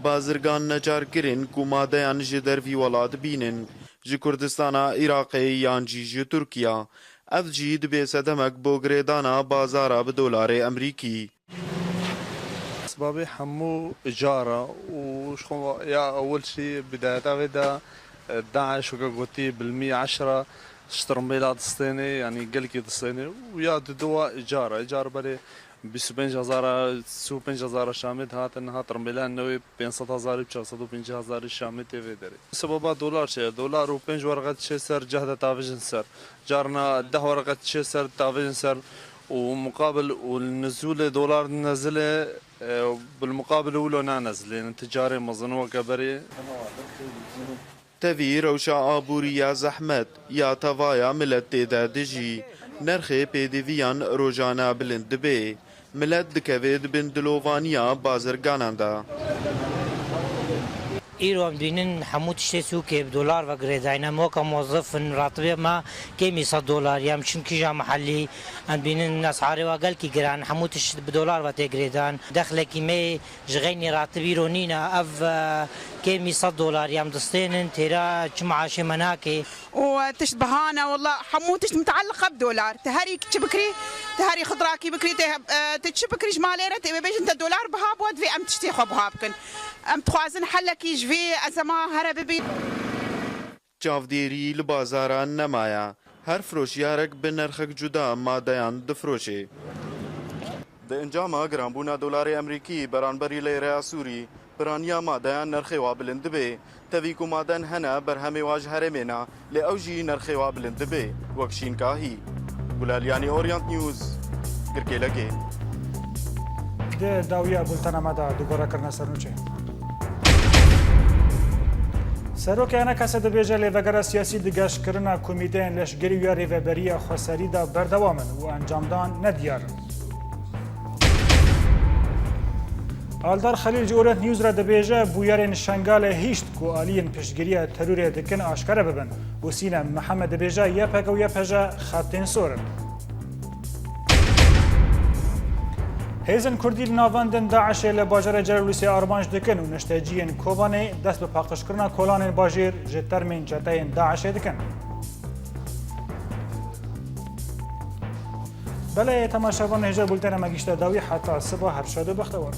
bazirgan necar kirin ku madeyan ji dervî welat bînin, ji Kurdistana Iraqê yan jî ji Tirkiya. Ev jî dibe sedemek bo girêdana bazara bi dolarê Emerîkî. Sibabê hemû îcar e û ji xwe ya ewil jî bidayeta vê de, e, DAIŞ weke gotî bilmî eşra ji tirmbêla distênê, yanî gelkî distênê û ya diduwa îcar e. Îcar berê bîst û pênc hezara, sî û pênc hezara Şamê dihatin, niha tirmbêla newê pênc sed hezarî û çar sed û pêncî hezarî Şamê tê vê derê. Sebeba dolar çi ye? Dolar û pênc werqe diçe ser cehde tavêjin ser. Carna deh werqe diçe ser tavêjin ser. ومقابل، والنزول دولار نزله، آه، بالمقابل ولو نازلين تجارة مظن وكبري. Tevî rewşa aborî ya zehmet ya tevaya milet tê de dijî, nirxê pêdiviyan rojane bilind dibe. Milet dikeve di bin dilovaniya bazirganan de. Îro em dibînin hemû tiştê sûkê bi dolar ve girêdayî ne. Em weke mozif in, ratibê me kêmî sed dolar ye. Em çin kîja mehellî, em dibînin esarê we gelkî giran, hemû tişt bi dolar ve tê girêdan. Dexlekî me ji xeynî ratib îro nîne. Ev, e, kêmî sed dolar ye. Em distênin, têra çi meaşê me nake. û tişt biha ne, wela hemû tişt miteelliq e bi dolar. Te herî çi bikirî, te herî xidrakî bikirî, te, e, te çi bikirî ji malê re, te bêjin te dolar biha bû, divê em tiştê xwe biha bikin. Em dixwazin helekî ji vê ezema here bibî. Çavdêrî li bazaran nemaye. Her firoşiyarek bi nirxek cuda madeyan difiroşê. Di encama giranbûna dolarê Emerîkî beramberî leyreya Sûrî, piraniya madeyan nirxê wa bilind dibe. Tevî ku maden hene, berhemê wa ji herêmê ne, lê ew jî nirxê wa bilind dibe. Wek şînkahî. Gulaliyanî, Orient News, Girkêlekê. Di dawiya bultena me de dubare kirine sernûçê. Serokê ENKSê dibêje, lêvegera siyasî di geştkirina komîteyên leşkerî û ya rêveberiya xweserî de berdewam in û encamdan ne diyar in. Aldar Xelîl ji Orient News re dibêje, bûyerên Şengalê hişt ku aliyên piştgiriya terorê dikin aşkere bibin û Sînem Mihemed dibêje, YPG û YPJ xetên sor in. Hêzên Kurdî li navendên DAIŞê li bajarê Cerablusê armanc dikin û nişteciyên Kobanê dest bi paqijkirina kolanên bajêr ji termên çeteyên DAIŞê dikin. Belê temaşevan, hêja bultena me gihîşte dawî, heta siba her şad û bextewar.